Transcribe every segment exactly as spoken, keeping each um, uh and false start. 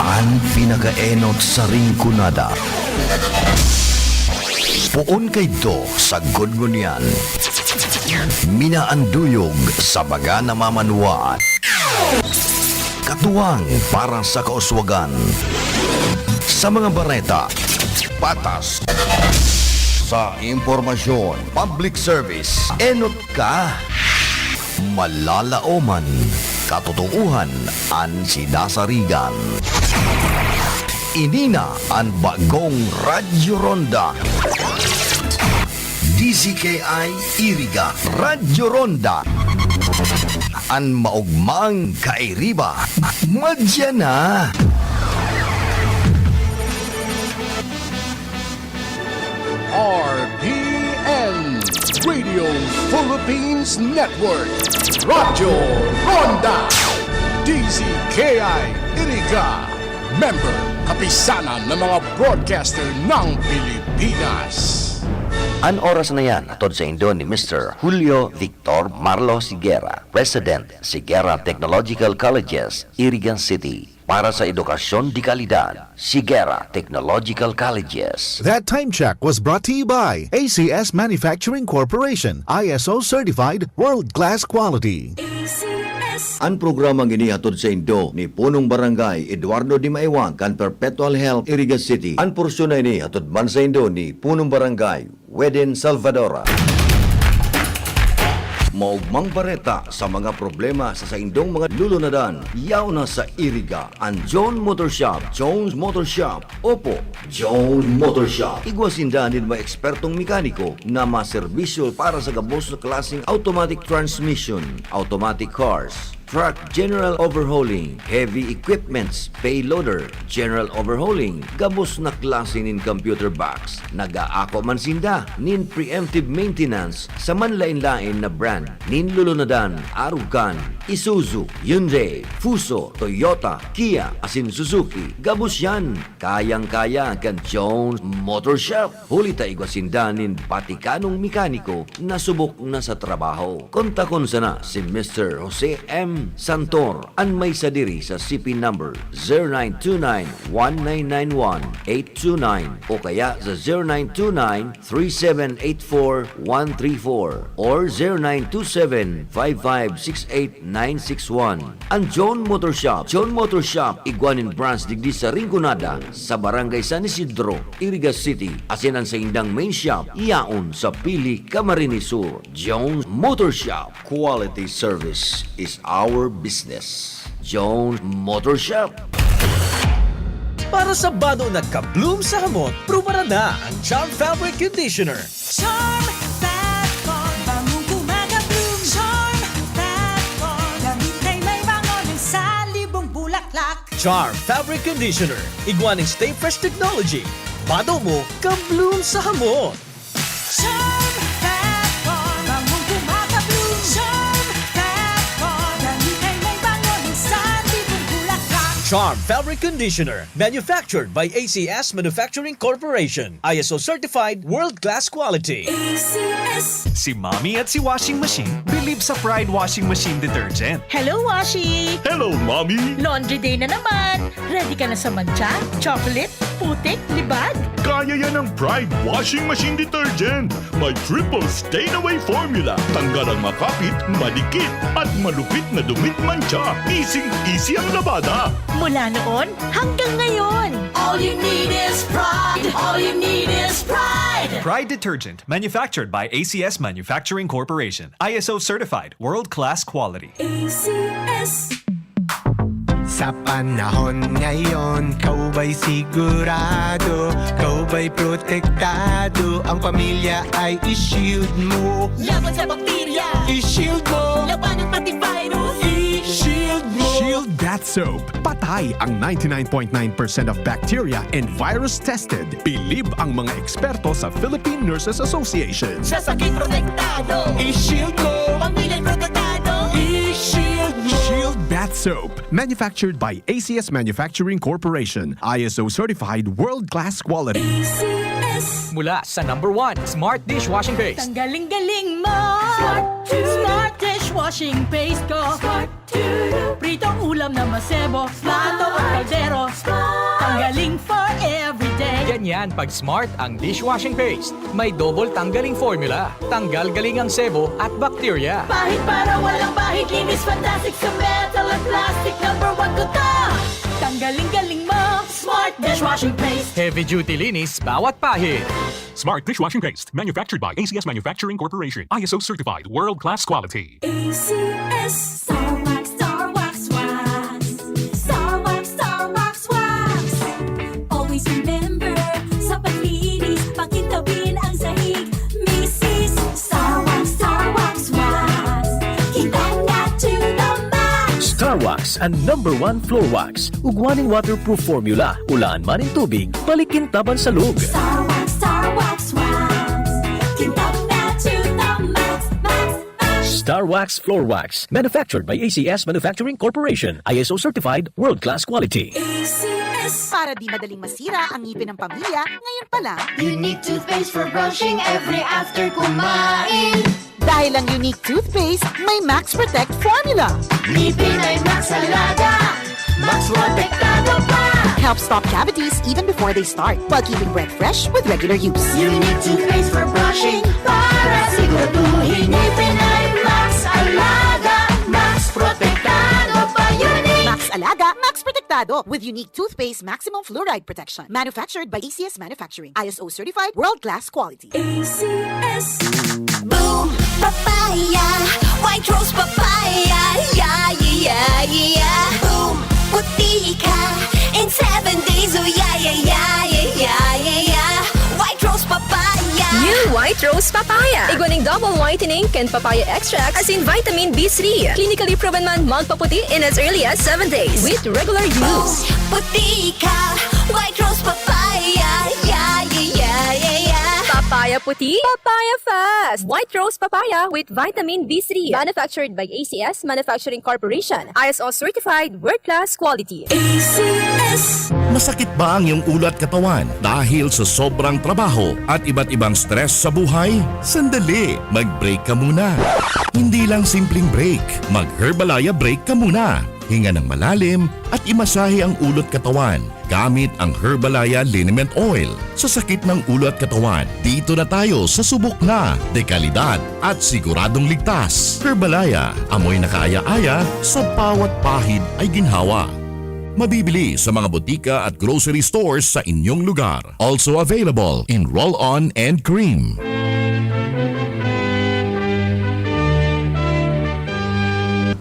An pinakaenot sa Rinconada. Poon kaidto sagkod ngunyan. Minaanduyog sa baga na mamanwaan. Katuwang para sa kauswagan. Sa mga bareta, patas. Sa impormasyon, public service, enot ka. Malalaoman, katotoohan an sinasarigan. Ini na an bagong Radyo Ronda. D Z K I Iriga, Radyo Ronda. An maogmang kairiba, madya na. R P N, Radio Philippines Network, Radyo Ronda, D Z K I Iriga, member, kapisanan ng mga broadcaster ng Pilipinas. An oras na yan, hatod saindo ni Mister Julio Victor Marlo Sigera, President, Sigera Technological Colleges, Iriga City. Para sa edukasyon de kalidad, Sigera Technological Colleges. That time check was brought to you by A C S Manufacturing Corporation, I S O certified, world-class quality. A C S. An programang ini hatod saindo ni Punong Barangay Eduardo Dimaiwang kan Perpetual Health, Iriga City. An porsyon na ini hatod man saindo ni Punong Barangay Weden Salvadora. Maogmang bareta sa mga problema sa saindong mga lulunadan, yaon na sa Iriga, an John Motor Shop, Jones Motor Shop. Opo, Jones Motor Shop. Igwa sinda nin mga ekspertong mekaniko na maserbisyo para sa gabos na klaseng automatic transmission, automatic cars, truck general overhauling, heavy equipments, payloader, general overhauling, gabos na klase nin computer box. Nag-aako man sinda nin preemptive maintenance sa manlaen-laen na brand nin lulunadan, arog kan Isuzu, Hyundai, Fuso, Toyota, Kia, asin Suzuki. Gabos yan, kayang-kaya kan Jones Motor Shop. Huli ta igwa sinda nin batikanong mekaniko na subok na sa trabaho. Kontakon sana si Mister Jose M Santor, an may sadiri sa C P number zero nine two nine one nine nine one eight two nine o kaya sa zero nine two nine three seven eight four one three four or zero nine two seven five five six eight nine six one. An John Motor Shop. John Motor Shop, igwa nin branch digdi sa Rinconada, sa Barangay San Isidro, Iriga City, asin an saindang main shop yaon sa Pili, Camarines Sur. Jones Motor Shop. Quality service is our business. Jones Motor Shop. Para sa bado na ka-bloom sa hamot, prubaran na ang Charm Fabric Conditioner. Charm Fat Foam, bangong kumaga-bloom. Charm Fat Foam, damit ay may bango ng salibong bulaklak. Charm Fabric Conditioner, igwa nin Stay Fresh Technology. Bado mo, ka-bloom sa hamot. Charm Fat Foam, bangong kumaga-bloom. Charm Fat Foam, damit ay may bango ng salibong bulaklak. Charm Fabric Conditioner, manufactured by A C S Manufacturing Corporation. I S O certified, world-class quality. A C S. Si Mommy at si Washing Machine bilib sa Pride Washing Machine Detergent. Hello, Washi! Hello, Mommy! Laundry day na naman! Ready ka na sa mantsa, chocolate, putik, libag? Kaya yan ng Pride Washing Machine Detergent. May triple stain away formula. Tanggal ang makapit, madikit, at malupit na dumit mantsa. Easy-easy ang labada. Mula noon hanggang ngayon. All you need is Pride. All you need is Pride. Pride Detergent, manufactured by A C S Manufacturing Corporation. I S O certified, world-class quality. A C S. Sa panahon ngayon, ikaw ba'y sigurado? Ikaw ba'y protektado? Ang pamilya ay i-shield mo. Laban sa bakterya. I-shield mo. Labanan pati virus. I-shield mo. Shield Bath Soap. Patay ang ninety-nine point nine percent of bacteria and virus tested. Bilib ang mga eksperto sa Philippine Nurses Association. Sa sakit protektado. I-shield mo. Pamilya'y protektado. I-shield mo. Shield Bath Soap. Manufactured by A C S Manufacturing Corporation. I S O certified, world-class quality. A C Mula sa number one, Smart Dishwashing Paste. Tanggaling-galing mo! Smart dishwashing paste ko. Pritong ulam na masebo, plato at kaldero. Tanggaling for everyday. Ganyan pag Smart ang dishwashing paste. May double tanggaling formula. Tanggal galing ang sebo at bacteria. Pahid para walang bahid, linis fantastic sa metal at plastic. Number one ko to. Tanggaling-galing mo, Smart dishwashing paste. Heavy duty linis bawat pahid. Smart dishwashing paste, manufactured by A C S Manufacturing Corporation, I S O certified, world class quality. A C S, Star Wax, Star Wax, Wax. Star Wax, Star Wax, Wax. Always remember, sa paglinis, pakintabin ang sahig. Misis, Star Wax, Star Wax, Wax. Kintab na to the max. Star Wax, ang number one floor wax. Ugwa nin waterproof formula. Ulaan man nin tubig, balikin taban sa lug. Star Wax, Star Wax, Wax. Kintab na to the max, max, max. Star Wax Floor Wax, manufactured by A C S Manufacturing Corporation, I S O certified, world-class quality. A C S. Para di madaling masira ang ngipin ng pamilya, ngayon pa lang. Unique toothpaste for brushing every after kumain. Dahil ang Unique Toothpaste may Max Protect Formula. Ngipin ay Max Alaga, Max Protektado pa. Help stop cavities even before they start, while keeping breath fresh with regular use. Unique toothpaste for brushing para siguraduhin ngipin ay Max Alaga, Max Protektado pa. Unique. Max Alaga, Max Protektado with Unique Toothpaste Maximum Fluoride Protection. Manufactured by A C S Manufacturing. I S O certified, world-class quality. A C S. Boom! Papaya! White Rose Papaya! Yeah, yeah, yeah, yeah! Boom! Puti ka in seven days! Oh, yeah, yeah, yeah, yeah, yeah, yeah, yeah! White Rose Papaya! New White Rose Papaya. Igwa ning double whitening kan papaya extract, asin vitamin B three. Clinically proven man magpaputi in as early as seven days with regular use. Puti ka, White Rose Papaya, yeah, yeah, yeah, yeah, yeah. Papaya puti, papaya fast. White Rose Papaya with vitamin B three. Manufactured by A C S Manufacturing Corporation. I S O certified, world-class quality. A C S. Masakit ba ang iyong ulo at katawan dahil sa sobrang trabaho at iba't ibang stress sa buhay? Sandali, mag-break ka muna. Hindi lang simpleng break, mag-Herbalaya break ka muna. Hinga ng malalim at imasahe ang ulo at katawan gamit ang Herbalaya Liniment Oil. Sa sakit ng ulo at katawan, dito na tayo sa subok na, dekalidad at siguradong ligtas. Herbalaya, amoy na kaaya-aya, sa bawat pahid ay ginhawa. Mabibili sa mga botika at grocery stores sa inyong lugar. Also available in roll-on and cream.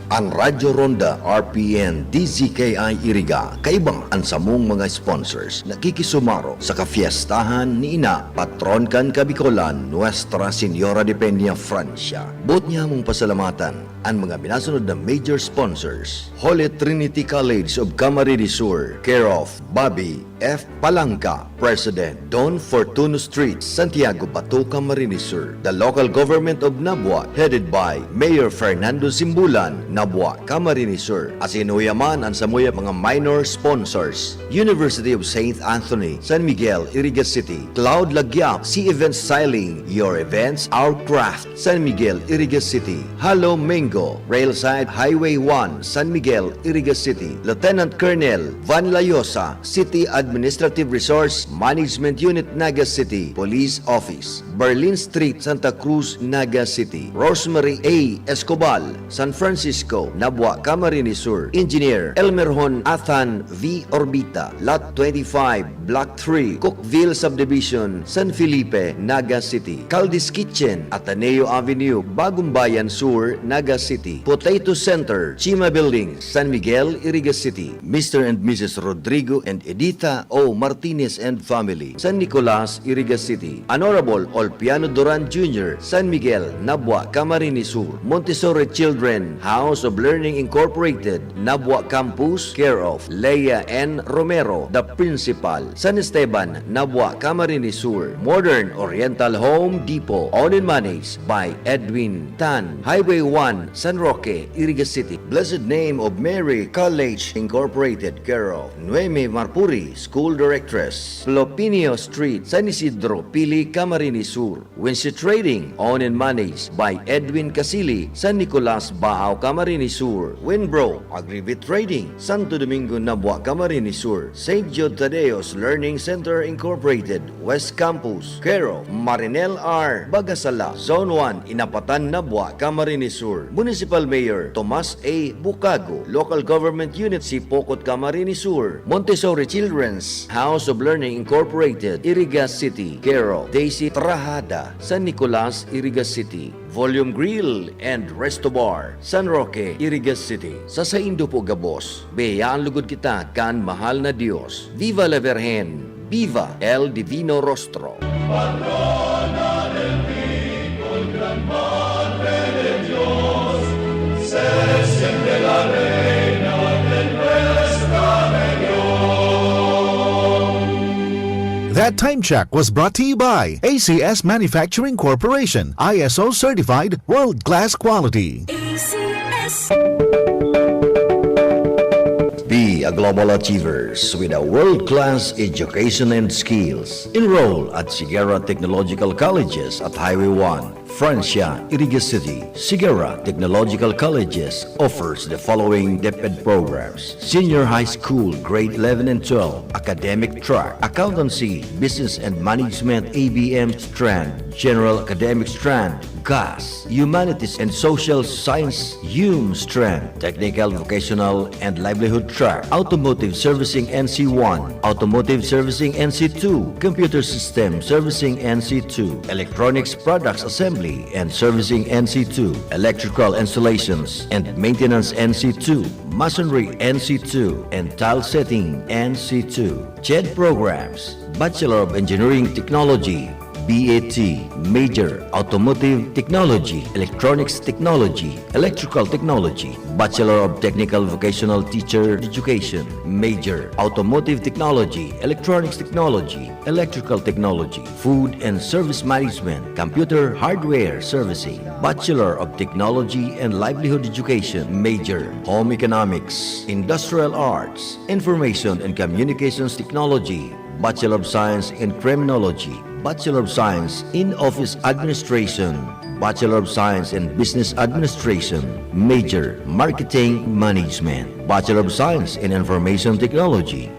An Radyo Ronda, R P N, D Z K I Iriga, kaiba an samong mga sponsors, nakikisumaro sa kafiestahan ni Ina, patron kan Kabikolan, Nuestra Señora de Peña, Francia. Boot niamong pasalamatan an mga minasunod na major sponsors: Holy Trinity College of Camarines Sur, care of Bobby F. Palangka, President, Don Fortuno Street, Santiago, Bato, Camarines Sur. The local government of Nabua, headed by Mayor Fernando Simbulan, Nabua, Camarines Sur. Asin huya man an samuya mga minor sponsors: University of Saint Anthony, San Miguel, Iriga City; Cloud Lagyap, Sea Events Sailing, your events, our craft, San Miguel, Iriga City; Halo Mango, Railside Highway one, San Miguel, Iriga City; Lieutenant Colonel Van Layosa, City Administrative Resource Management Unit, Naga City Police Office, Berlin Street, Santa Cruz, Naga City; Rosemary A. Escobal, San Francisco, Nabua, Camarines Sur; Engineer Elmerhon Athan V. Orbita, Lot twenty-five, Block three, Cookville Subdivision, San Felipe, Naga City; Caldi's Kitchen, Ateneo Avenue, Bagong Bayan Sur, Naga City; Potato Center, Chima Building, San Miguel, Iriga City; Mister and Missus Rodrigo and Edita O. Martinez and family, San Nicolas, Iriga City; Honorable Olpiano Duran Junior, San Miguel, Nabua, Camarines Sur; Montessori Children House of Learning Incorporated, Nabua Campus, care of Lea N. Romero, the principal, San Esteban, Nabua, Camarines Sur; Modern Oriental Home Depot, owned and managed by Edwin Tan, Highway one, San Roque, Iriga City; Blessed Name of Mary College Incorporated, care of Noemi Marpuri School Directress, Plopinio Street, San Isidro, Pili, Camarines Sur. Wincy Trading, owned and managed by Edwin Casili, San Nicolas, Baao, Camarines Sur. Winbro, Agribit Trading, Santo Domingo, Nabua, Camarines Sur. Saint Jude Tadeo's Learning Center Incorporated, West Campus, Quero, Marinel R. Bagasala, Zone one, Inapatan, Nabua, Camarines Sur. Municipal Mayor Tomas A. Bucago, Local Government Unit Sipocot, Camarines Sur. Montessori Children's House of Learning Incorporated, Iriga City. Quero, Daisy Trahada, San Nicolas, Iriga City. Volume Grill and Resto Bar, San Roque, Iriga City. Sa saindo po gabos, biyayaan lugod kita kan mahal na Dios. Viva la Virgen! Viva el Divino Rostro! Patrona del Bicol, Gran Madre de Dios, se siente la reina de nuestra región. That time check was brought to you by A C S Manufacturing Corporation, I S O certified, world-class quality. A C S. Be a global achievers with a world-class education and skills. Enroll at Sigara Technological Colleges at Highway one, Francia, Iriga City. Sigara Technological Colleges offers the following DepEd programs: Senior High School, Grade eleven and twelve, Academic Track, Accountancy, Business and Management, A B M strand, General Academic strand, GAS, Humanities and Social Science, HUM strand, Technical, Vocational and Livelihood Track, Automotive Servicing N C one, Automotive Servicing N C two, Computer System Servicing N C two, Electronics Products Assembly and Servicing N C two, Electrical Installations and Maintenance N C two, Masonry N C two, and Tile Setting N C two. CHED programs: Bachelor of Engineering Technology, B A T, major, Automotive Technology, Electronics Technology, Electrical Technology, Bachelor of Technical Vocational Teacher Education, major, Automotive Technology, Electronics Technology, Electrical Technology, Food and Service Management, Computer Hardware Servicing, Bachelor of Technology and Livelihood Education, major, Home Economics, Industrial Arts, Information and Communications Technology, Bachelor of Science in Criminology, Bachelor of Science in Office Administration, Bachelor of Science in Business Administration, major, Marketing Management, Bachelor of Science in Information Technology.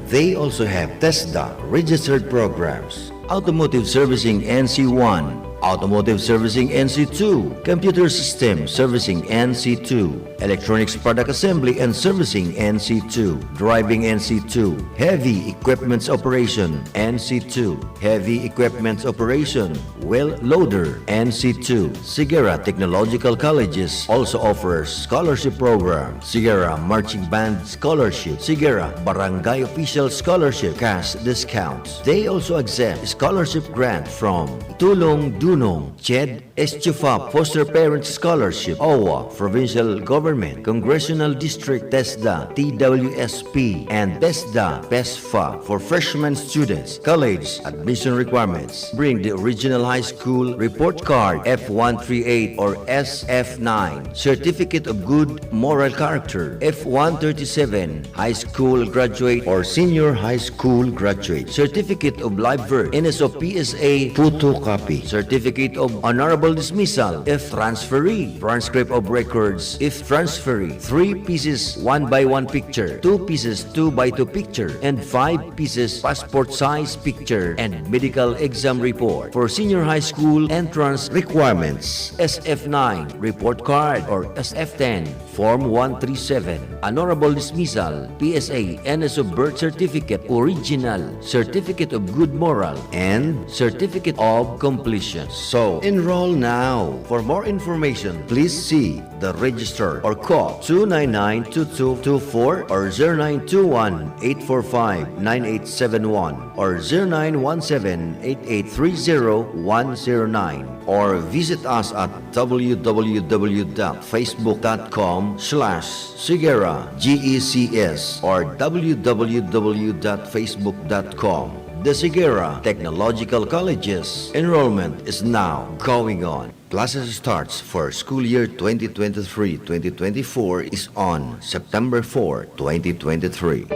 They also have TESDA registered programs: Automotive Servicing N C one, Automotive Servicing N C two, Computer System Servicing N C two, Electronics Product Assembly and Servicing N C two, Driving N C two, Heavy Equipments Operation N C two, Heavy Equipments Operation, Wheel Loader N C two. Sigara Technological Colleges also offers scholarship program: Sigara Marching Band Scholarship, Sigara Barangay Official Scholarship, cash discounts. They also accept scholarship grant from Tulong Dunong, CHED, Estufa Foster Parent Scholarship, OWWA, Provincial Government, Congressional District, TESDA, T W S P, and TESDA, PESFA for freshman students. College admission requirements: bring the original high school report card, F one three eight or S F nine, certificate of good moral character, F one thirty-seven, high school graduate or senior high school graduate, certificate of live birth, N S O P S A photocopy, certificate of honorable dismissal if transferee, transcript of records if transferee, three pieces one by one picture, two pieces two by two picture, and five pieces passport size picture, and medical exam report. For senior high school entrance requirements, S F nine report card or S F ten, Form one three seven, honorable dismissal, P S A, N S O birth certificate, original, certificate of good moral, and certificate of completion. So, enroll now. For more information, please see the register or call two nine nine two two two four or zero nine two one eight four five nine eight seven one or zero nine one seven eight eight three zero one zero nine, or visit us at w w w dot facebook dot com slash sigera G E C S or w w w dot facebook dot com. The Sigera Technological Colleges. Enrollment is now going on. Classes starts for school year twenty twenty-three twenty twenty-four is on September four, twenty twenty-three.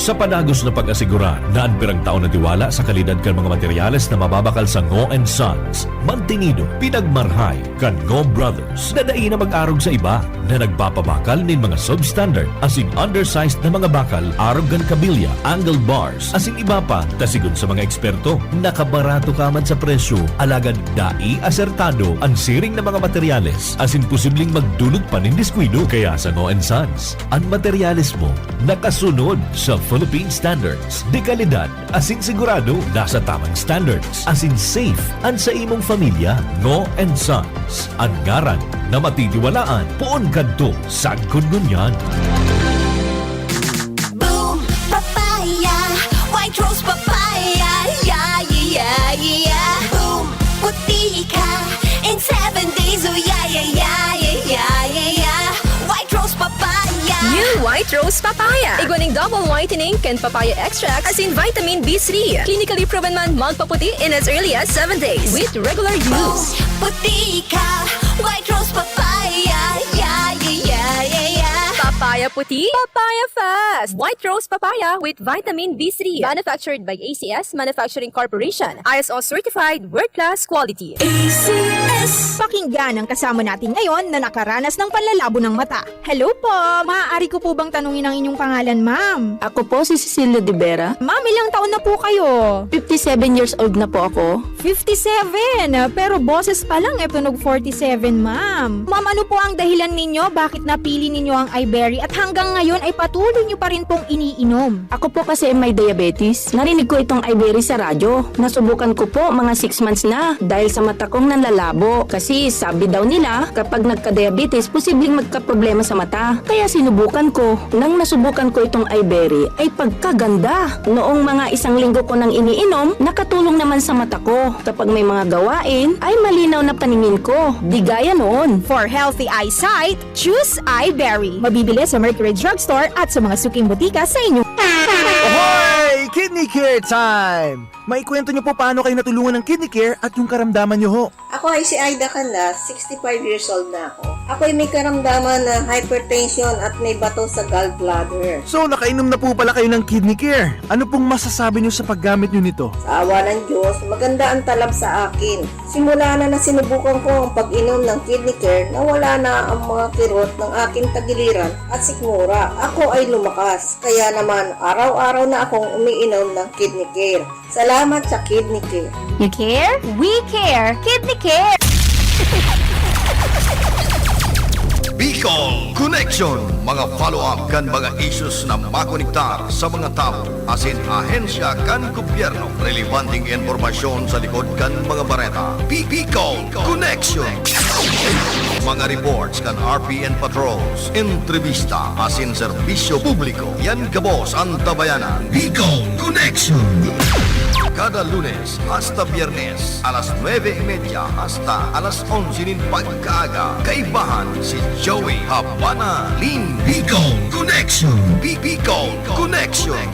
Sa padagos na pag-asigurar na an pirang taon na tiwala sa kalidad kan mga materyales na mababakal sa Ngo and Sons, mantinido, pinagmarhay kan Ngo Brothers na dai na mag-arog sa iba na nagpapabakal nin mga substandard asin undersized na mga bakal arog kan kabilya, angle bars, asin iba pa, ta sigon sa mga eksperto, nakabarato ka man sa presyo, alagad dai asertado an siring na mga materyales asin posibleng magdulot pa nin diskuido. Kaya sa Ngo and Sons, an materyales mo nakasunod sa Philippine standards de kalidad asin sigurado nasa tamang standards asin safe an sa imong pamilya. Ngo and Sons, an ngaran na matitiwalaan poon kadto sagkod ngunyan. Boom Papaya, White Rose Papaya, yeah, yeah, yeah, yeah. Boom, puti ka in seven days, oh yeah, yeah, yeah, yeah, yeah, yeah, yeah. White Rose Papaya. New White Rose Papaya. Igwa ning double whitening kan papaya extract asin vitamin B three. Clinically proven man magpaputi in as early as seven days with regular use. Puti ka, White Rose Papaya, yeah, yeah, yeah, yeah, yeah. Papaya puti, papaya fast. White Rose Papaya with vitamin B three. Manufactured by A C S Manufacturing Corporation. I S O certified, world class quality. A C S. Pakinggan ang kasama natin ngayon na nakaranas ng panlalabo ng mata. Hello po! Maaari ko po bang tanungin ang inyong pangalan, ma'am? Ako po si Cecilia de Vera. Ma'am, ilang taon na po kayo? fifty-seven years old na po ako. fifty-seven! Pero boses pa lang e tunog forty-seven, ma'am. Ma'am, ano po ang dahilan ninyo bakit napili ninyo ang Iberry at hanggang ngayon ay patuloy nyo pa rin pong iniinom? Ako po kasi may diabetes. Narinig ko itong Iberry sa radyo. Nasubukan ko po, mga six months na, dahil sa mata kong nanlalabo. Kasi sabi daw nila, kapag nagka-diabetes, posibleng magkaproblema sa mata. Kaya sinubukan ko. Nang nasubukan ko itong Iberry, ay pagkaganda. Noong mga isang linggo ko nang iniinom, nakatulong naman sa mata ko. Kapag may mga gawain, ay malinaw na paningin ko. Di gaya noon. For healthy eyesight, choose Iberry. Mabibili sa Mercury Drugstore at sa mga suking botika sa inyong Hoy! Kidney Care time! Maikwento niyo po paano kayo natulungan ng Kidney Care at yung karamdaman niyo ho. Ako ay si Aida Canlas, sixty-five years old na ako. Ako'y may karamdaman na hypertension at may bato sa gallbladder. So, nakainom na po pala kayo ng Kidney Care. Ano pong masasabi niyo sa paggamit niyo nito? Sa awa ng Diyos, maganda ang talab sa akin. Simula na nasinubukan ko ang pag-inom ng Kidney Care, nawala na ang mga kirot ng aking tagiliran at sikmura. Ako ay lumakas, kaya naman araw-araw na akong umiinom ng Kidney Care. Salamat sa Kidney Care. You care? We care! Kidney Care! Bicol Connection, mga follow-up kan mga issues na makonektar sa mga tawo asin ahensya kan gobyerno. Relevanteng impormasyon sa likod kan mga bareta. Bi- Bicol Connection. Mga reports kan R P N patrols, entrevista asin serbisyo publiko. Yan gabos an tabayanan. Bicol Connection. Kada Lunes hasta Biyernes, alas nuebe y media hasta alas onse nin pagkaaga. Kaibahan si Joey Habana Lim. Bicol Connection. Bi- Bicol Connection.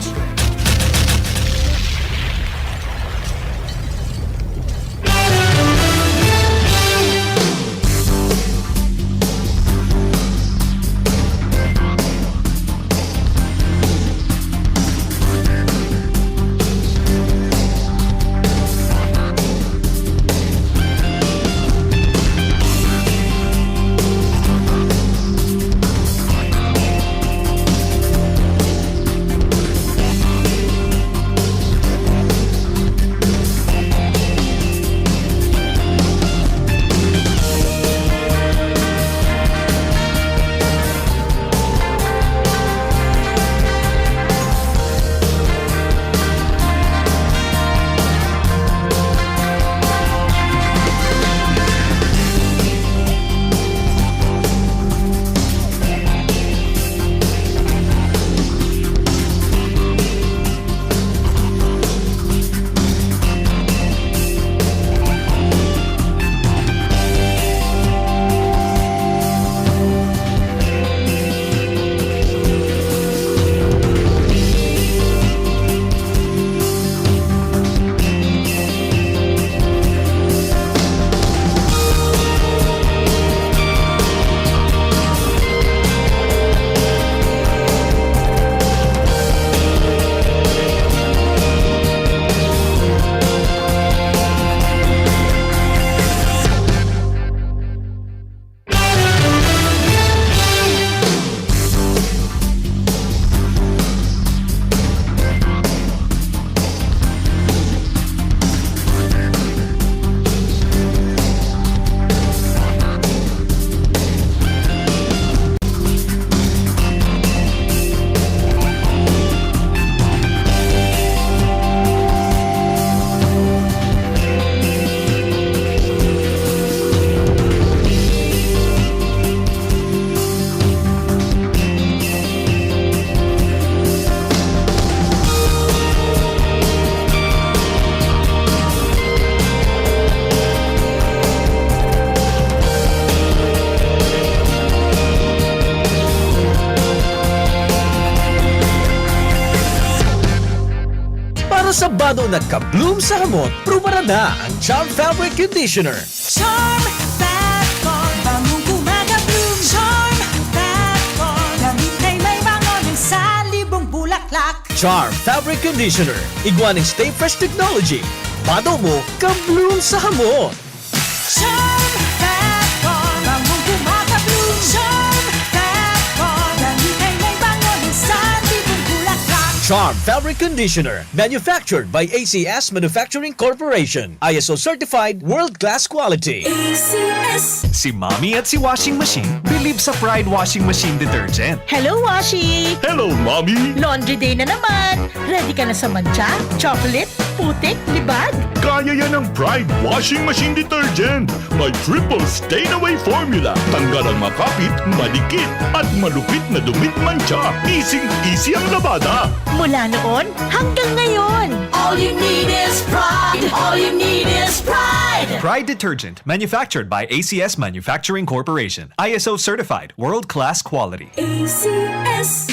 Sa bado na ka-bloom sa hamot, prubaran na ang Charm Fabric Conditioner. Charm Fat Con, bangong gumagabloom. Charm Fat Con, damit ay may bango ng salibong bulaklak. Charm Fabric Conditioner, igwa nin Stay Fresh Technology. Bado mo, ka-bloom sa hamot. Charm Fat Con, bangong gumagabloom. Charm Fat Con, damit ay may bango ng salibong bulaklak. Charm Fabric Conditioner, manufactured by A C S Manufacturing Corporation. I S O certified, world-class quality. A C S. Si Mommy at si Washing Machine bilib sa Pride Washing Machine Detergent. Hello, Washi! Hello, Mommy! Laundry day na naman! Ready ka na sa mantsa, chocolate, putik, libag? Kaya yan ng Pride Washing Machine Detergent. May triple stain away formula. Tanggal ang makapit, madikit, at malupit na dumit mantsa. Easy-easy ang labada. Mula noon hanggang ngayon. All you need is Pride. All you need is Pride. Pride Detergent, manufactured by A C S Manufacturing Corporation. I S O certified, world-class quality. A C S.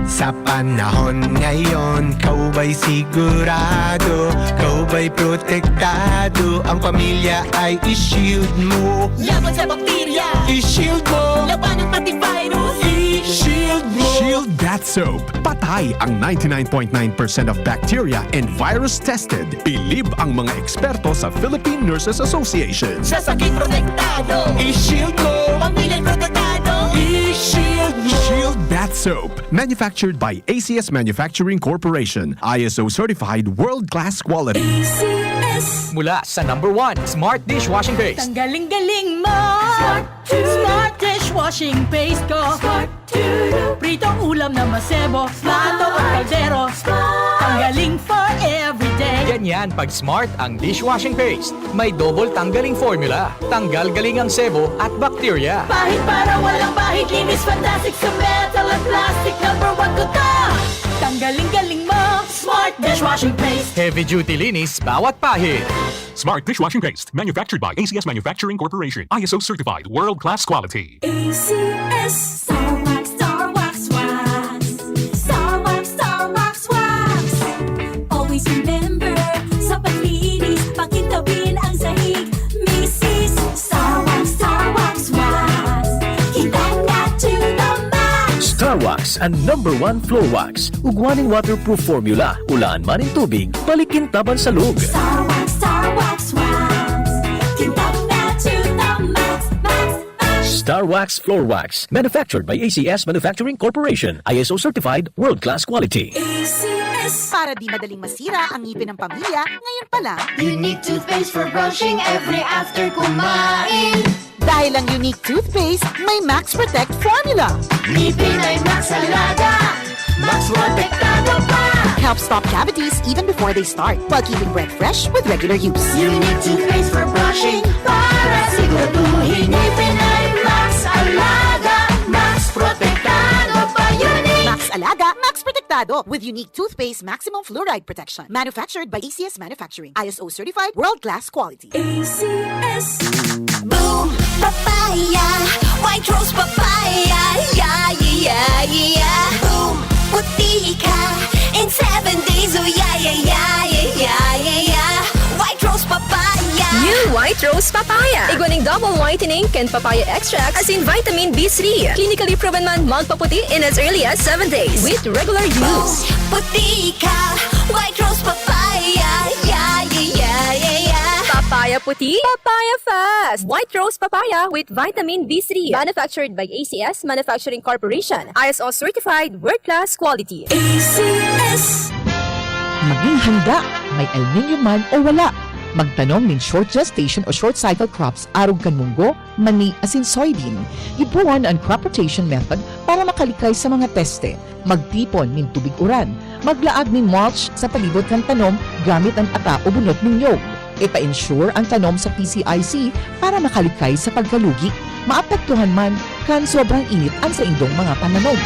Sa panahon ngayon, kau ba'y sigurado? Kau ba'y protektado? Ang pamilya ay i-shield mo. Laban sa bakterya. I-shield mo. Labanan pati virus. I-shield mo. Shield Bath Soap. Patay ang ninety-nine point nine percent of bacteria and virus tested. Bilib ang mga eksperto sa Philippine Nurses Association. Sa sakit protektado. I-shield mo. Pamilya'y protektado. I-shield mo. Shield Bath Soap. Manufactured by A C S Manufacturing Corporation. I S O certified, world-class quality. A C S. Mula sa number one, Smart Dishwashing Paste. Tanggaling-galing mo! Smart Smart Dishwashing Paste ko! Smart Pritong ulam na masebo, plato o kaldero. Tanggaling for everyday. Ganyan pag Smart ang dishwashing paste. May double tanggaling formula. Tanggal galing ang sebo at bakterya. Pahid para walang bahid, linis fantastic sa metal at plastic. Number one ko to. Tanggaling galing mo, Smart Dishwashing Paste. Heavy duty linis bawat pahid. Smart Dishwashing Paste, manufactured by A C S Manufacturing Corporation. I S O certified, world-class quality. A C S. Star Wax, Star Wax, Wax. Star Wax, Star Wax, Wax. Always remember, sa paglinis, pakintabin ang sahig. Misis, Star Wax, Star Wax, Wax. Kintab na to the max. Star Wax, ang number one floor wax. Ugwa nin waterproof formula, ulaan man nin tubig, balik kintab an salog. Star Wax, Star Wax, Wax. Kintab na to the max, max, max. Star Wax Floor Wax, manufactured by A C S Manufacturing Corporation, I S O certified, world-class quality. A C S. Para di madaling masira ang ngipin ng pamilya, ngayon pa lang. Unique toothpaste for brushing every after kumain. Dahil ang Unique Toothpaste may Max Protect Formula. Ngipin ay Max Alaga, Max Protektado pa. Helps stop cavities even before they start, while keeping breath fresh with regular use. Unique Toothpaste for brushing, para siguraduhin ngipin ay Max Alaga, Max Protektado pa. Unique! Max Alaga, Max Protektado, with Unique Toothpaste Maximum Fluoride Protection. Manufactured by A C S Manufacturing. I S O certified, world-class quality. A C S. Boom! Papaya! White Rose Papaya! Yeah, yeah, yeah, yeah! Boom! Puti ka in seven days! Oh, yeah, yeah, yeah, yeah, yeah, yeah, yeah! White Rose Papaya! New White Rose Papaya! Igwa ning double whitening kan papaya extract, asin vitamin B three. Clinically proven man magpaputi in as early as seven days with regular use. Boom! Puti ka! White Rose Papaya! Yeah, yeah, yeah, yeah, yeah! Papaya puti, papaya fast! White Rose Papaya with vitamin B three. Manufactured by A C S Manufacturing Corporation. I S O certified, world-class quality. A C S. Maging handa, may El Niño man o wala. Magtanom nin short gestation o short cycle crops arog kan munggo, mani, asin soybean. Gibohon an crop rotation method para makalikay sa mga peste. Magtipon nin tubig uran. Maglaag nin mulch sa palibot kan tanom gamit an ata o bunot nin niyog. Ipa-insure an tanom sa P C I C para makalikay sa pagkalugi. Maapektuhan man kan sobrang init an saindong mga pananom.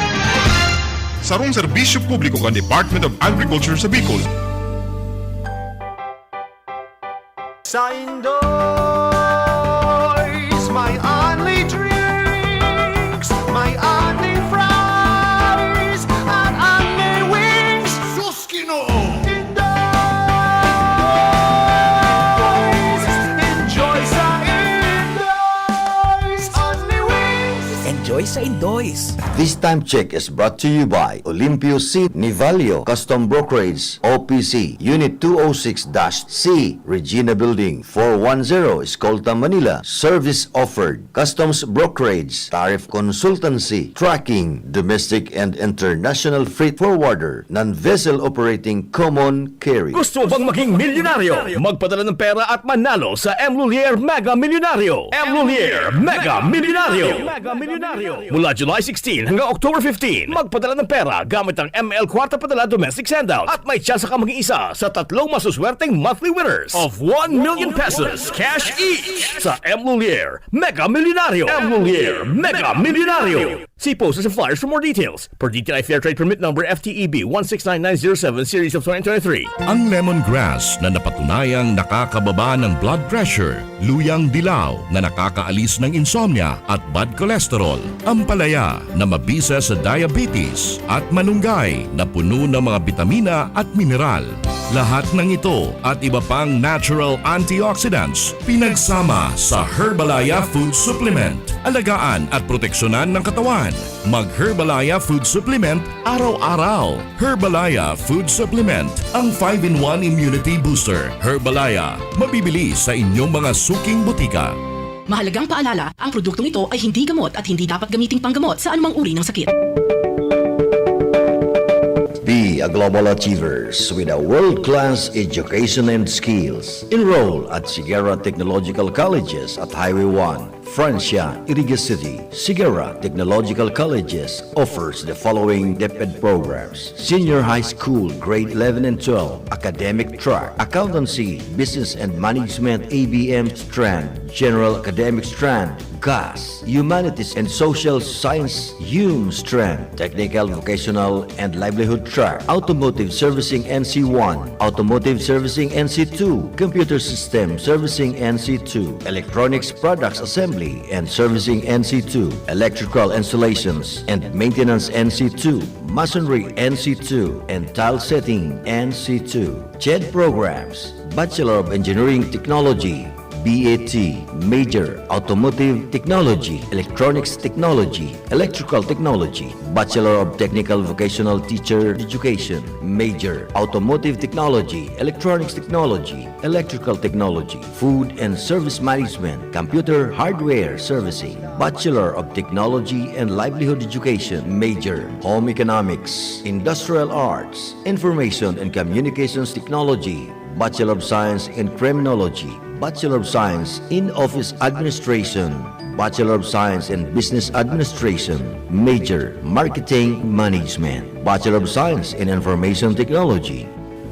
Sarong serbisyo publiko kan Department of Agriculture sa Bicol. Sa Indoy's, may only drinks, may only fries, at only wings. Sus, Ginoo! Joy sa Indoys. This time check is brought to you by Olimpio C. Nivalio Custom Brokerage, O P C, Unit two oh six dash C, Regina Building, four one zero, Escolta, Manila. Service offered: customs brokerage, tariff consultancy, tracking, domestic and international freight forwarder, non-vessel operating common carrier. Gusto mo bang maging milyonaryo? Magpadala ng pera at manalo sa M Lhuillier Mega Milyonaryo. M Lhuillier Mega Milyonaryo. Mula July sixteen hanggang October fifteen, magpadala ng pera gamit ang M L Kwarta Padala Domestic Sendout at may tsansa ka maging isa sa tatlong masuswerteng monthly winners of one million pesos cash each sa M Lhuillier Mega Milyonaryo. M Lhuillier Mega Milyonaryo. See posters and flyers for more details. Per D T I Fair Trade Permit Number F T E B one six nine nine zero seven series of twenty twenty-three. Ang lemongrass na napatunayang nakakababa ng blood pressure, luyang dilaw na nakakaalis ng insomnia at bad cholesterol, ampalaya na mabisa sa diabetes, at malunggay na puno ng mga bitamina at mineral. Lahat ng ito at iba pang natural antioxidants pinagsama sa Herbalaya Food Supplement. Alagaan at proteksyonan ng katawan. Mag Herbalaya Food Supplement araw-araw. Herbalaya Food Supplement, ang five-in-one Immunity Booster. Herbalaya, mabibili sa inyong mga suking botika. Mahalagang paalala, ang produktong ito ay hindi gamot at hindi dapat gamiting panggamot sa anumang uri ng sakit. Be a global achievers with a world-class education and skills. Enroll at Sierra Technological Colleges at Highway one, Francia, Iriga City. Sierra Technological Colleges offers the following DepEd programs: Senior High School, Grade eleven and twelve, Academic Track, Accountancy, Business and Management, A B M strand, General Academic strand, GAS, Humanities and Social Science, HUM strand, Technical, Vocational and Livelihood Track, Automotive Servicing N C one, Automotive Servicing N C two, Computer System Servicing N C two, Electronics Products Assembly and Servicing N C two, Electrical Installations and Maintenance N C two, Masonry N C two, and Tile Setting N C two. CHED programs: Bachelor of Engineering Technology, B A T, major, Automotive Technology, Electronics Technology, Electrical Technology, Bachelor of Technical Vocational Teacher Education, major, Automotive Technology, Electronics Technology, Electrical Technology, Food and Service Management, Computer Hardware Servicing, Bachelor of Technology and Livelihood Education, major, Home Economics, Industrial Arts, Information and Communications Technology, Bachelor of Science in Criminology, Bachelor of Science in Office Administration, Bachelor of Science in Business Administration, major, Marketing Management, Bachelor of Science in Information Technology.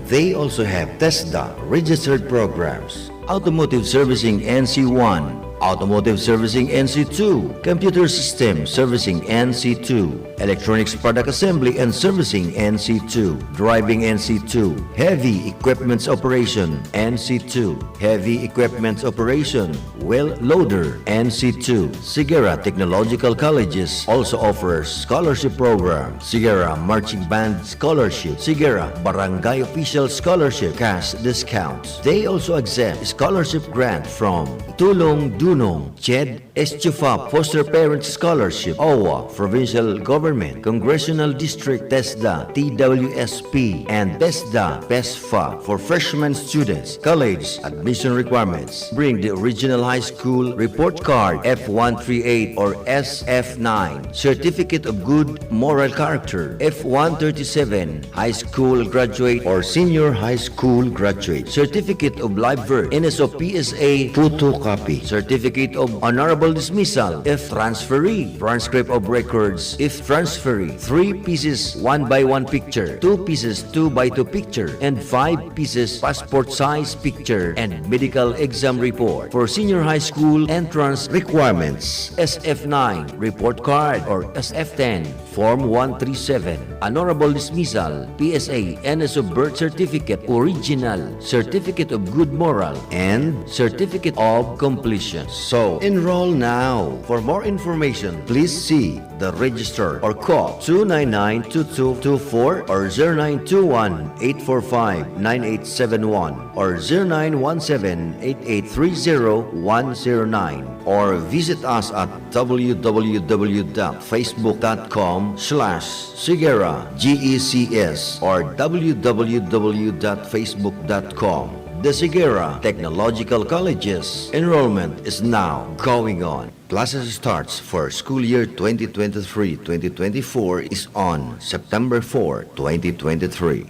They also have TESDA registered programs: Automotive Servicing N C one, Automotive Servicing N C two, Computer System Servicing N C two, Electronics Product Assembly and Servicing N C two, Driving N C two, Heavy Equipments Operation N C two, Heavy Equipments Operation, Wheel Loader N C two. Sierra Technological Colleges also offers scholarship program: Sierra Marching Band Scholarship, Sierra Barangay Official Scholarship, cash discounts. They also accept scholarship grant from Tulong Dunong, CHED, ESTUFAP Foster Parent Scholarship, OWWA, Provincial Government, Congressional District, TESDA, T W S P, and TESDA, PESFA for freshman students. College admission requirements: bring the original high school report card, F one three eight or S F nine, certificate of good moral character, F one thirty-seven, high school graduate or senior high school graduate, certificate of live birth, N S O P S A photocopy, certificate of honorable dismissal if transferee, transcript of records if transferee, three pieces one by one picture, two pieces two by two picture, and five pieces passport size picture, and medical exam report. For senior high school entrance requirements: S F nine report card or S F ten, Form one three seven, honorable dismissal, P S A, N S O birth certificate, original, certificate of good moral, and certificate of completion. So, enroll now. For more information, please see the register or call two nine nine two two two four or zero nine two one eight four five nine eight seven one or zero nine one seven eight eight three zero one zero nine, or visit us at w w w dot facebook dot com slash Sigera G E C S or w w w dot facebook dot com. The Sigera Technological Colleges. Enrollment is now going on. Classes starts for school year twenty twenty-three twenty twenty-four is on September four, twenty twenty-three.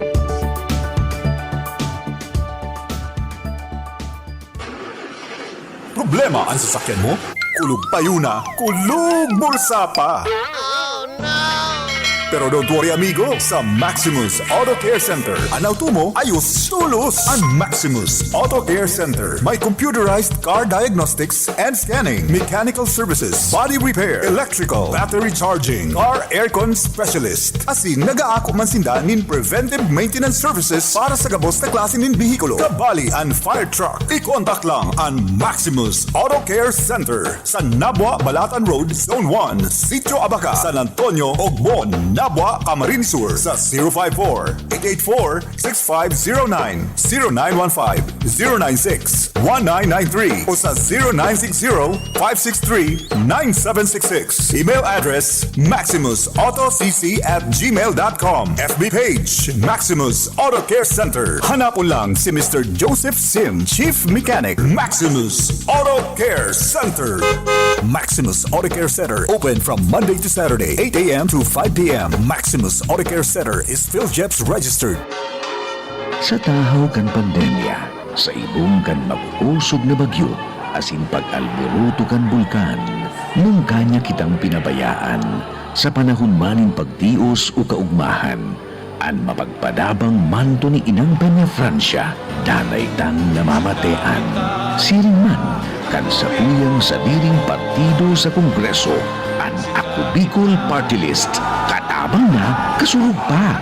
Problema an sasakyan mo? Kulog payo na, kulog bulsa pa! Pero don't worry, amigo, sa Maximus Auto Care Center, an auto mo ayos tolos. An Maximus Auto Care Center may computerized car diagnostics and scanning, mechanical services, body repair, electrical, battery charging, car aircon specialist. Asin nagaako man sinda nin preventive maintenance services para sa gabos na klase nin behikulo, kabali an fire truck. I-contact lang an Maximus Auto Care Center sa Nabua, Balatan Road, Zone one, Sitio Abaca, San Antonio, Ogbon, Nabua, Camarines Sur, sa zero five four, eight eight four, six five zero nine, zero nine one five, zero nine six, one nine nine three o sa zero nine six zero, five six three, nine seven six six. Email address, maximus auto c c at gmail dot com. F B page, Maximus Auto Care Center. Hanapon lang si Mister Joseph Sim, Chief Mechanic, Maximus Auto Care Center. Maximus Auto Care Center, open from Monday to Saturday, eight a m to five p m. Maximus Auto Care Center is PhilGEPS registered. Sa tahaw kan pandemya, sa ibong kan mag-osog na bagyo, asin pag-alboroto kan bulkan, nungka niya kitang pinabayaan. Sa panahon man nin pagtios o kaugmahan, an mapagpadabang manto ni Inang Peñafrancia, danay tang namamatean. Siring man kan satuyang sadiring partido sa Kongreso, an Ako Bicol Party List, katabang na, kasurog pa.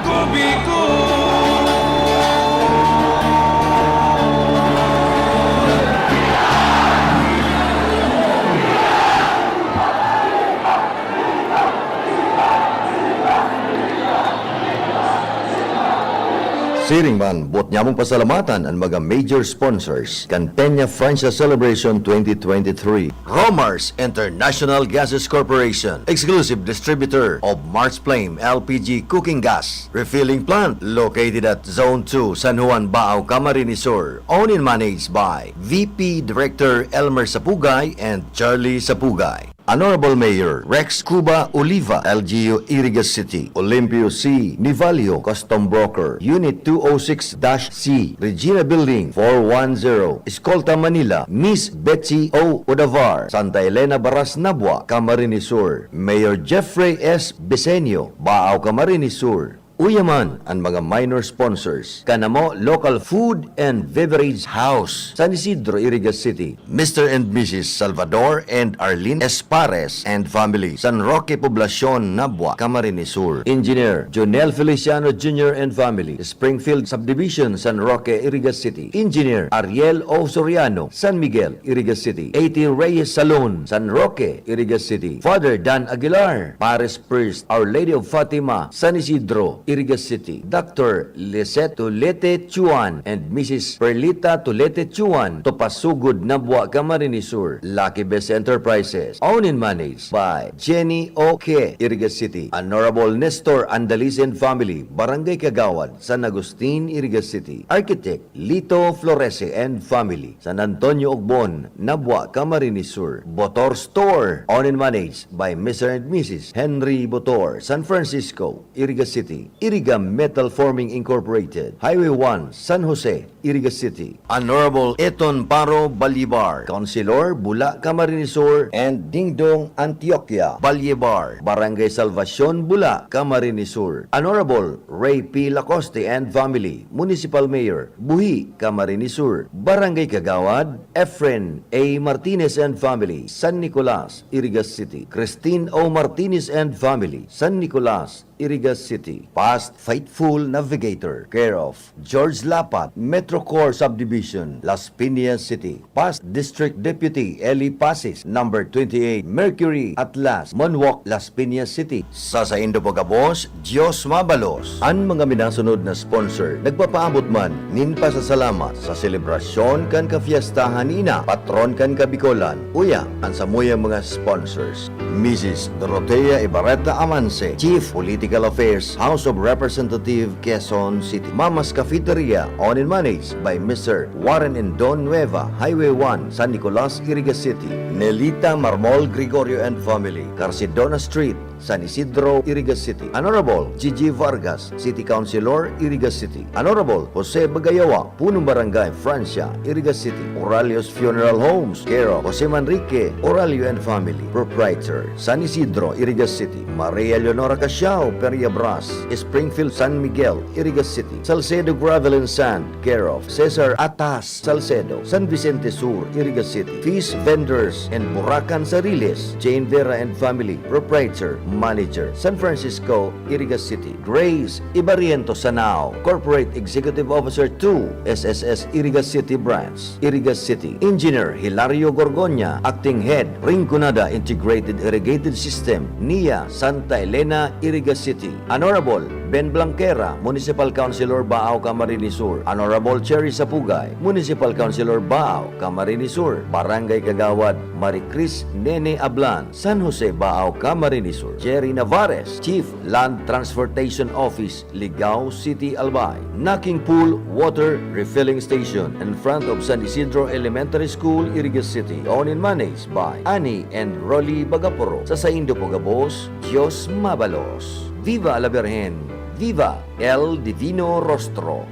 Siring man, boot nyamong pasalamatan an mga major sponsors kan Peñafrancia Celebration twenty twenty-three. Romar's International Gases Corporation, exclusive distributor of March Flame L P G cooking gas refilling plant, located at Zone two, San Juan, Baao, Camarines Sur. Owned and managed by V P Director Elmer Sapugay and Charlie Sapugay. Honorable Mayor Rex Cuba Oliva, L G U, Iriga City. Olimpio C. Nivalio, Custom Broker, Unit two oh six dash C, Regina Building, four one zero, Escolta, Manila. Miss Betsy O. Odavar, Santa Elena Baras, Nabua, Camarines Sur. Mayor Jeffrey S. Besenio, Baao, Camarines Sur. Uya man an mga minor sponsors, Kanamo Local Food and Beverage House, San Isidro, Iriga City, Mister and Missus Salvador and Arlene Espares and family, San Roque Poblacion, Nabua, Camarines Sur, Engineer Jonel Feliciano Junior and family, Springfield Subdivision, San Roque, Iriga City, Engineer Ariel O. Soriano, San Miguel, Iriga City, A T Reyes Salon, San Roque, Iriga City, Father Dan Aguilar, Paris Priest, Our Lady of Fatima, San Isidro, Iriga City, Doctor Lisette Tulete Chuan and Missus Perlita Tulete Chuan, Topasugod, Nabua, Camarines Sur, Lucky Best Enterprises, owned and managed by Jenny O. K., Iriga City, Honorable Nestor Andalisen family, Barangay Kagawad, San Agustin, Iriga City, Architect Lito Florese and family, San Antonio Ogbon, Nabua, Camarines Sur. Botor Store, owned and managed by Mister and Missus Henry Botor, San Francisco, Iriga City. Iriga Metal Forming Incorporated, Highway one, San Jose, Iriga City. Honorable Eton Paro Balyebar, Councilor, Bula, Camarines Sur, and Dingdong Antioquia Balyebar, Barangay Salvacion, Bula, Camarines Sur. Honorable Ray P. Lacoste and family, Municipal Mayor, Buhi, Camarines Sur. Barangay Kagawad, Efren A. Martinez and family, San Nicolas, Iriga City. Christine O. Martinez and family, San Nicolas, Iriga City. Past Faithful Navigator, care of George Lapat, Metro Procor Subdivision, Las Piñas City. Past District Deputy Eli Pasis, number twenty-eight, Mercury Atlas, Monwok, Las Piñas City. Sa saindo po gabos, Dios mabalos. An mga minasunod na sponsor nagpapaabot man nin pasasalamat sa selebrasyon kan kafiestahan ni Ina, patron kan Kabikolan. Uya, an samuyang mga sponsors: Missus Dorothea Ibarreta Amanse, Chief Political Affairs, House of Representative, Quezon City; Mama's Cafeteria, owned and managed by Mister Warren and Don Nueva, Highway one, San Nicolas, Iriga City; Nelita Marmol Gregorio and family, Carcidona Street, San Isidro, Iriga City; Honorable Gigi Vargas, City Councilor, Iriga City; Honorable Jose Bagayawa, Punong Barangay Francia, Iriga City; Oralio's Funeral Homes, care of Jose Manrique Oralio and family, Proprietor, San Isidro, Iriga City; Maria Leonora Casiao Periabras, Springfield, San Miguel, Iriga City; Salcedo Gravel and Sand, care of Cesar Atas Salcedo, San Vicente Sur, Iriga City; Fish Vendors and Burakan Sariles, Jane Vera and family, Proprietor, Manager, San Francisco, Iriga City; Grace Ibariento Sanao, Corporate Executive Officer two, S S S Iriga City Branch, Iriga City; Engineer Hilario Gorgonya, Acting Head, Rinconada Integrated Irrigated System, nia, Santa Elena, Iriga City; Honorable Ben Blanquera, Municipal Councilor, Baao, Camarines Sur; Honorable Cherry Sapugay, Municipal Councilor, Baao, Camarines Sur; Barangay Kagawad Maricris Nene Ablan, San Jose, Baao, Camarines Sur; Jerry Navarez, Chief Land Transportation Office, Ligao City, Albay; Knocking Pool Water Refilling Station in front of San Isidro Elementary School, Iriga City, owned and managed by Annie and Rolly Bagaporo. Sa saindo po gabos, Dios mabalos. Viva la Virgen! Viva El Divino Rostro!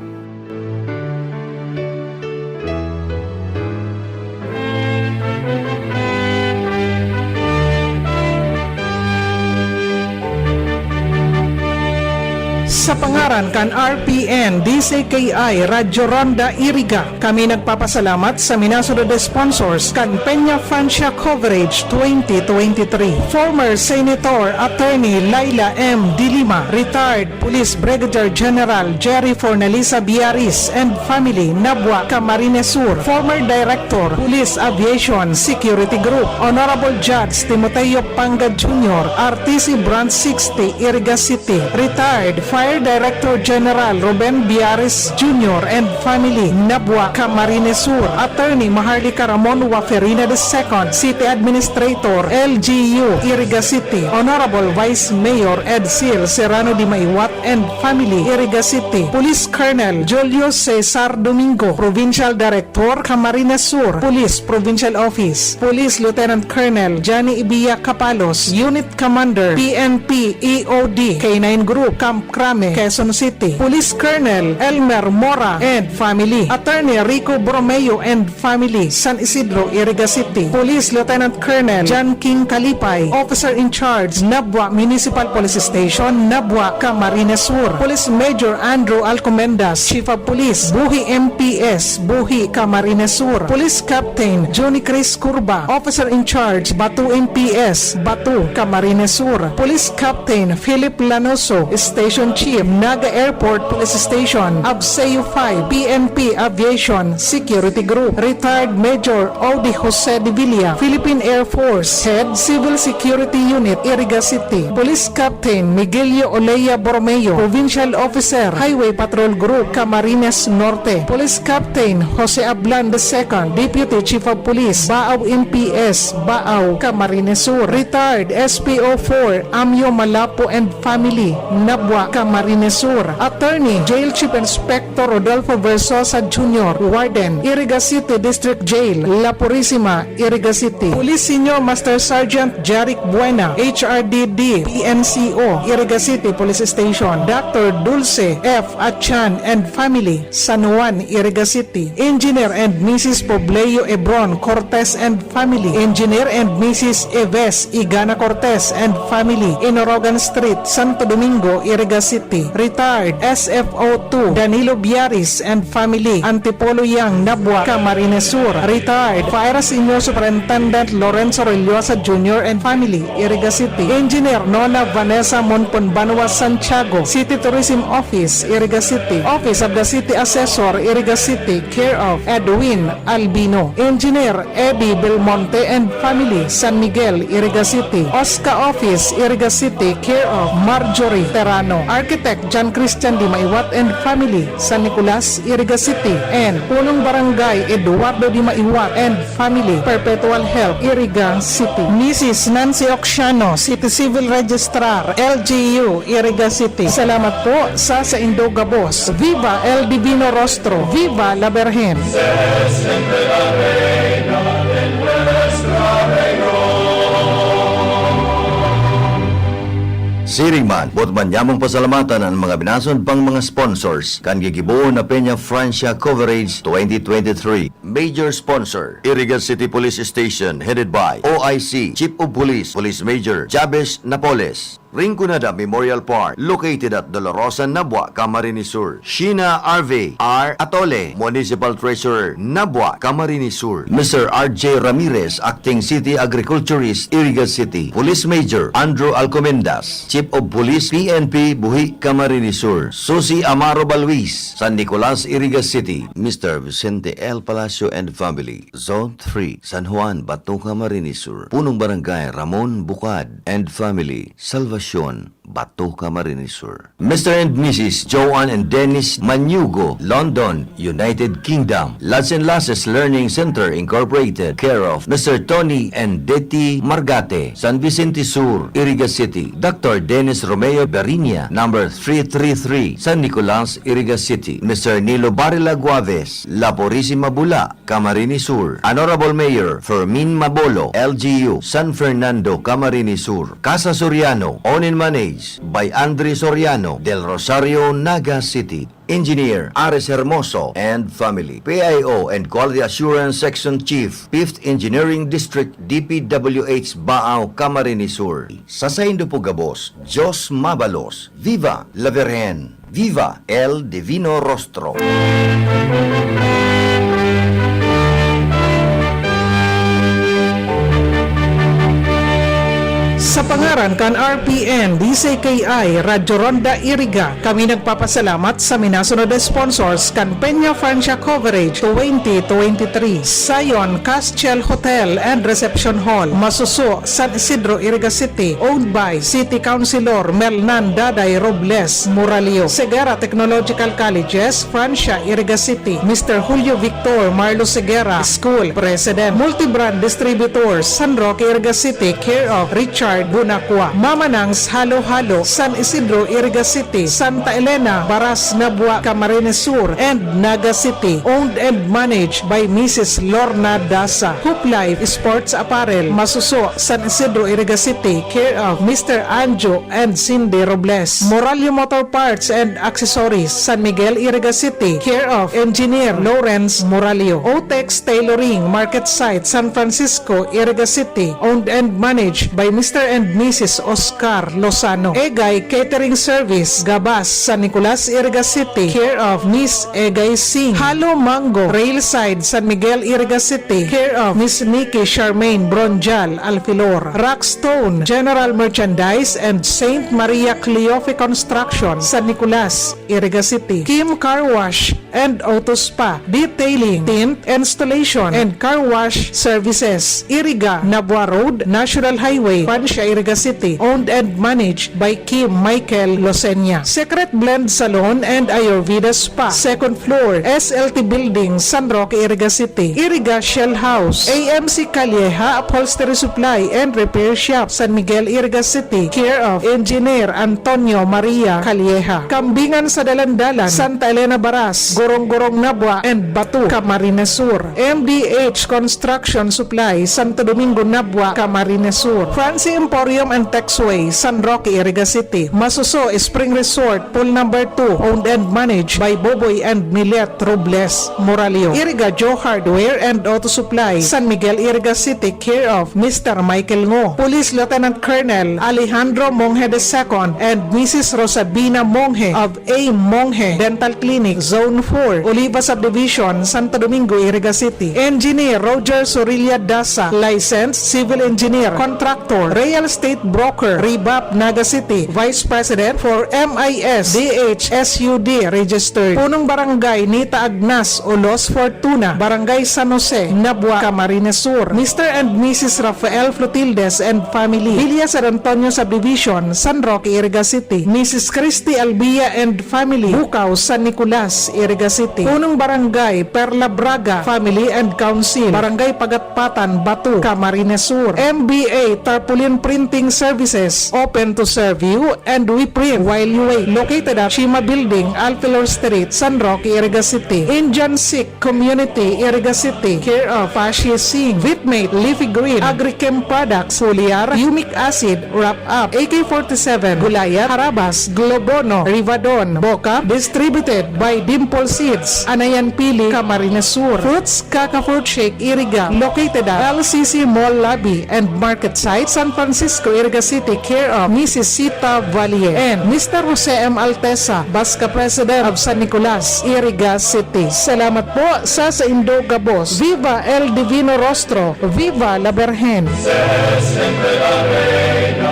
Sa pangaran kan R P N, D C K I, Radyo Ronda Iriga, kami nagpapasalamat sa minasunod na sponsors kan Peña Francia Coverage twenty twenty-three. Former Senator Attorney Laila M. De Lima, retired Police Brigadier General Jerry Fornalisa Biaris and family, Nabua, Camarines Sur. Former Director, Police Aviation Security Group, Honorable Judge Timoteo Panga Junior, R T C Branch sixty, Iriga City. Retired Fire Director General Ruben Biaris Junior and family, Nabua, Camarines Sur. Attorney Maharlika Ramon Waferina the second, City Administrator, L G U, Iriga City. Honorable Vice Mayor Edsel Serrano de Maiwat and family, Iriga City. Police Colonel Julio Cesar Domingo, Provincial Director, Camarines Sur Police Provincial Office. Police Lieutenant Colonel Johnny Ibiya Capalos, Unit Commander, P N P E O D, K nine Group, Camp Crame, Quezon City. Police Colonel Elmer Mora and family. Attorney Rico Bromeo and family, San Isidro, Iriga City. Police Lieutenant Colonel John King Kalipay, Officer in Charge, Nabua Municipal Police Station, Nabua, Camarines Sur. Police Major Andrew Alcomendas, Chief of Police, Buhi M P S, Buhi, Camarines Sur. Police Captain Johnny Chris Curva, Officer in Charge, Batu M P S, Batu, Camarines Sur. Police Captain Philip Lanoso, Station Chief, Naga Airport Police Station, Abseo five, P N P Aviation Security Group. Retired Major Odi Jose de Villa, Philippine Air Force, Head Civil Security Unit, Iriga City. Police Captain Miguelio Olea Borromeo, Provincial Officer, Highway Patrol Group, Camarines Norte. Police Captain Jose Ablan the second, Deputy Chief of Police, Baao M P S, Baao, Camarines Sur. Retired S P O four, Amio Malapo and family, Nabua, Camarines Sur. Attorney, Jail Chief Inspector Rodolfo Versosa Junior, Warden, Iriga City District Jail, La Purisima, Iriga City. Police Senior Master Sergeant Jaric Buena, H R D D, P N C O, Iriga City Police Station. Doctor Dulce F. Achan and family, San Juan, Iriga City. Engineer and Missus Pobleo Ebron Cortez and family. Engineer and Missus Eves Igana Cortez and family, Inorogan Street, Santo Domingo, Iriga City. Retired S F O two Danilo Biaris and family, Antipolo Yang, Nabua, Camarines Sur. Retired Fire Senior Superintendent Lorenzo Rellosa Junior and family, Iriga City. Engineer Nona Vanessa Monpon Banwa Santiago, City Tourism Office, Iriga City. Office of the City Assessor, Iriga City, care of Edwin Albino. Engineer Eddie Belmonte and family, San Miguel, Iriga City. Osca Office, Iriga City, care of Marjorie Terano. Architect John Christian Di Maiwat and family, San Nicolas, Iriga City. And Punong Barangay Eduardo Di Maiwat and family, Perpetual Health, Iriga City. Missus Nancy Oxiano, City Civil Registrar, L G U, Iriga City. Salamat po sa saindo gabos. Viva El Divino Rostro! Viva la Virgen! Siring man, boot man nyamong pasalamatan an mga binason pang mga sponsors kan gigibohon na Peña Francia Coverage twenty twenty-three. Major sponsor, Iriga City Police Station, headed by O I C, Chief of Police, Police Major Jabez Napoles. Rinconada Memorial Park, located at Dolorosa, Nabua, Camarines Sur. Sheena R V R Atole, Municipal Treasurer, Nabua, Camarines Sur. Mister R J Ramirez, Acting City Agriculturist, Iriga City. Police Major Andrew Alcomendas, Chief of Police, P N P, Buhi, Camarines Sur. Susi Amaro Balwis, San Nicolas, Iriga City. Mister Vicente L Palacio and family, Zone three, San Juan, Bato, Camarines Sur. Punong Barangay Ramon Bucad and family, Salvacion, Bato, Camarines Sur. Mister and Missus Joan and Dennis Manyugo, London, United Kingdom. Lads and Lasses Learning Center Incorporated, care of Mister Tony and Detty Margate, San Vicente Sur, Iriga City. Doctor Dennis Romeo Berinia, number three three three, San Nicolas, Iriga City. Mister Nilo Barila Guaves, La Purisima Bula, Camarines Sur. Honorable Mayor Fermin Mabolo, L G U, San Fernando, Camarines Sur. Casa Soriano, owned and managed by Andre Soriano, Del Rosario, Naga City. Engineer Ares Hermoso and family. P I O and Quality Assurance Section Chief, Fifth Engineering District, D P W H, Baao, Camarines Sur. Sa saindo po gabos, Diyos mabalos. Viva la Virgen! Viva El Divino Rostro! Sa pangaran kan R P N, D C K I, Radyo Ronda Iriga, kami nagpapasalamat sa minasunod na sponsors kan Peña Francia Coverage twenty twenty-three, Zion Castiel Hotel and Reception Hall, Masuso, San Isidro, Iriga City, owned by City Councilor Melnan Daday Robles Moralio, Segura Technological Colleges, Francia, Iriga City, Mister Julio Victor Marlo Segura, School President, Multibrand Distributors, San Roque, Iriga City, care of Richard Bunacua, Mama Nang's Halo-Halo, San Isidro, Iriga City, Santa Elena, Baras, Nabua, Camarines Sur, and Naga City, owned and managed by Missus Lorna Dasa, Hoop Life Sports Apparel, Masuso, San Isidro, Iriga City, care of Mister Anjo and Cindy Robles, Moralio Motor Parts and Accessories, San Miguel, Iriga City, care of Engineer Lawrence Moralio, Otex Tailoring, Market Site, San Francisco, Iriga City, owned and managed by Mister and Missus Oscar Lozano, Egay Catering Service, Gabas, San Nicolas, Iriga City, care of Miss Egay Singh, Halo Mango, Railside, San Miguel, Iriga City, care of Miss Nikki Charmaine Bronjal Alfilor, Rockstone, General Merchandise, and Saint Maria Cleofe Construction, San Nicolas, Iriga City, Kim Car Wash and Auto Spa, Detailing, Tint, Installation, and Car Wash Services, Iriga, Nabua Road, National Highway, Francia, Iriga City, owned and managed by Kim Michael Losenia, Secret Blend Salon and Ayurveda Spa, second floor, S L T Building, San Roque, Iriga City, Iriga Shell House, A M C Calleja Upholstery Supply and Repair Shop, San Miguel, Iriga City, care of Engineer Antonio Maria Calleja, Kambingan sa Dalandalan, Santa Elena Baras, Gorong-Gorong Nabua, and Bato, Camarines Sur, M D H Construction Supply, Santo Domingo Nabua, Camarines Sur, Francie Emporium and Texway, San Roque, Iriga City. Masuso Spring Resort, Pool Number two, owned and managed by Boboy and Milet Robles Moralio. Iriga Joe Hardware and Auto Supply, San Miguel, Iriga City, care of Mister Michael Ngo. Police Lieutenant Colonel Alejandro Monge the second and Missus Rosabina Monge of A Monge Dental Clinic, Zone four, Oliva Subdivision, Santo Domingo, Iriga City. Engineer Roger Sorilla Dasa, licensed civil engineer, contractor, real estate broker, Rebap, Naga City. Vice President for M I S D H S U D registered. Punong Barangay Nita Agnas, Olos Fortuna, Barangay San Jose, Nabua, Camarines Sur. Mister and Missus Rafael Flotildes and family, Villa San Antonio Subdivision, San Roque, Iriga City. Missus Christy Albia and family, Bukaw, San Nicolas, Iriga City. Punong Barangay Perla Braga family and council, Barangay Pagatpatan, Batu, Camarines Sur. M B A Tarpaulin Printing Services, open to serve you and we print while you wait. Located at Shima Building, Alpilor Street, San Roque, Iriga City. Indian Sikh Community, Iriga City, care of Pashi Singh, Vitmate, Leafy Green, Agrichem Products, Foliar, Humic Acid, Wrap Up, A K forty-seven, Gulayat, Harabas, Globono, Rivadon, Boca, distributed by Dimple Seeds, Anayan Pili, Camarines Sur. Fruits, Kaka Fruit Shake, Iriga, located at L C C Mall Lobby and Market Site, San Francisco, Iriga City, care of Missus Sita Valle and Mister Jose M Altesa, Basca President of San Nicolas, Iriga City. Salamat po sa saindo gabos. Viva El Divino Rostro! Viva la Virgen! Siempre la reina,